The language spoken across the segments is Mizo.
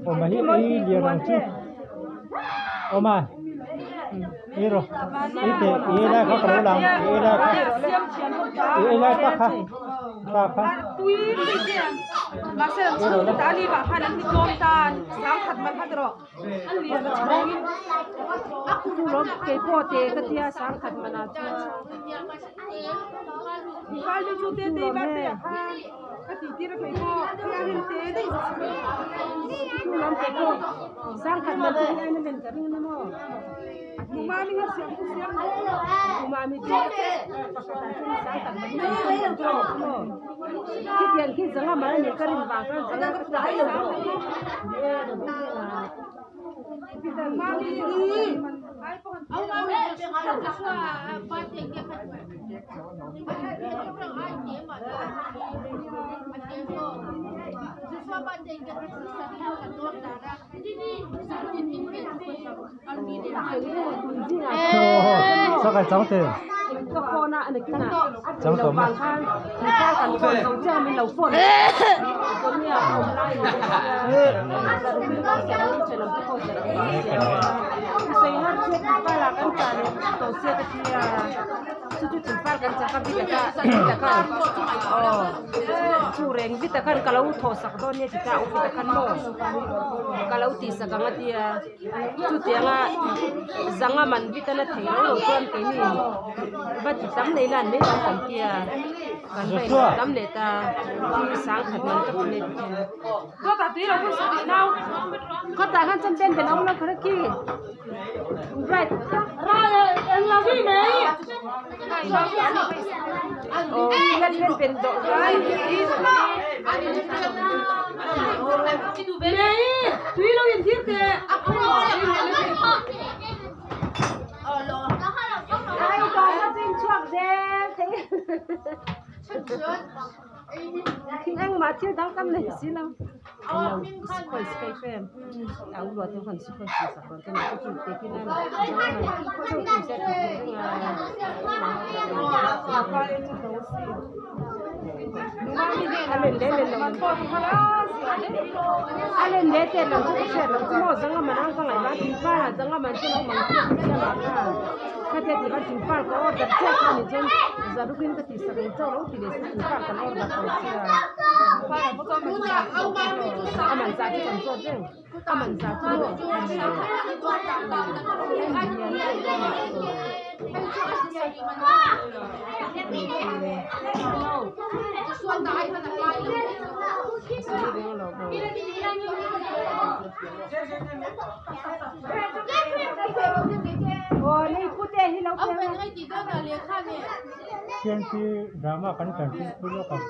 Awma hi ei lian ang chu awma ei rawh ei teh i ei lai kha ka lo lang i ei lai kha i ei lai tak kha tak kha Sao cái cháu thế? Ka phone a nakinah a tui loh vang khan thingfal kan phone zo chiah min lo phone nia a awm lai in ka hria zarukui pawh sia lo thenawm te pawh zarukui sia sawi har chiah thingfal ah kan tah leh tawh sia ka tia chu chu thingfal kan chak a vita kha vita khan aw chu reng vita khan ka lo thawh sak dawn nia ti ta u vita khan maw ka lo tih sak ang a tia. Chutianga zanga man vit a la thei lo lo chuan keini va ti tam leh ila an mai ang kan tia kan va inhmu tam leh ta hi sangkhat man ka ti leh khawtah khan chuan ben ben a awm lo kher a khi bright aw la ben ben dawh Tui lo in thir teh. Ai ka ka chin chuak zel thei. Thing ang ma thil dang kan nei si lo. Khoi skai fem. Au lo te khan sikhoi si sa kon te na chu te ki na. Chu chu se tu nga. A len le len lo a len le te lo chu ka hriat loh chu maw zanga man ang ka ngaih vang thingfal ah zanga man chu lo mang chiah chiah mah kha khatia tih khan thingfal ka order chiah kha ni chuan zaruk in ka tih sak ang chauh lo ti leh si thingfal kan order tawh sia a man zah chu kan zawt reng a man zah chu maw Sianpi drama kan chantir pui lawk ang.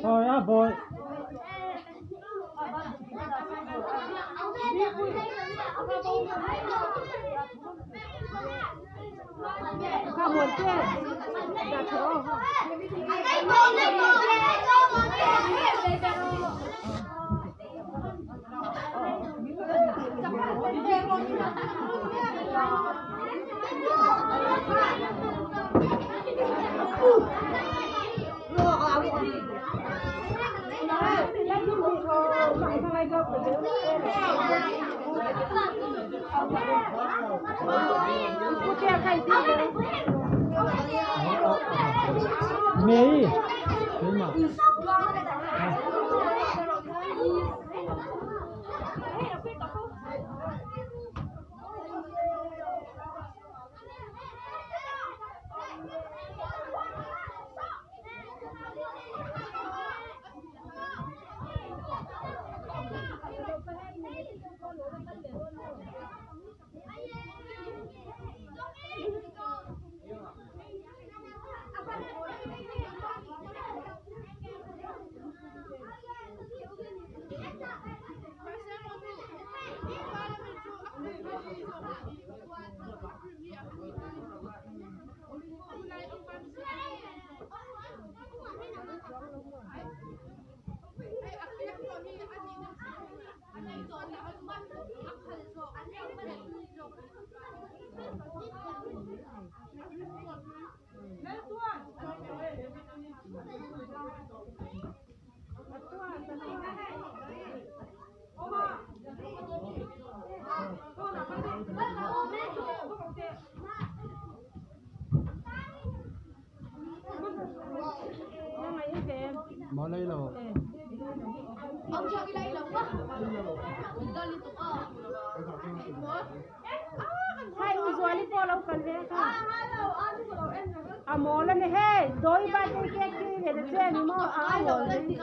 Ôi á bội. Mei, keimah. Mở lấy rồi. Hai u zuali pawh lo kal ve kha. A mawl a ni hei dawi birthday cake khi ve ta che a ni maw a a mawl ni.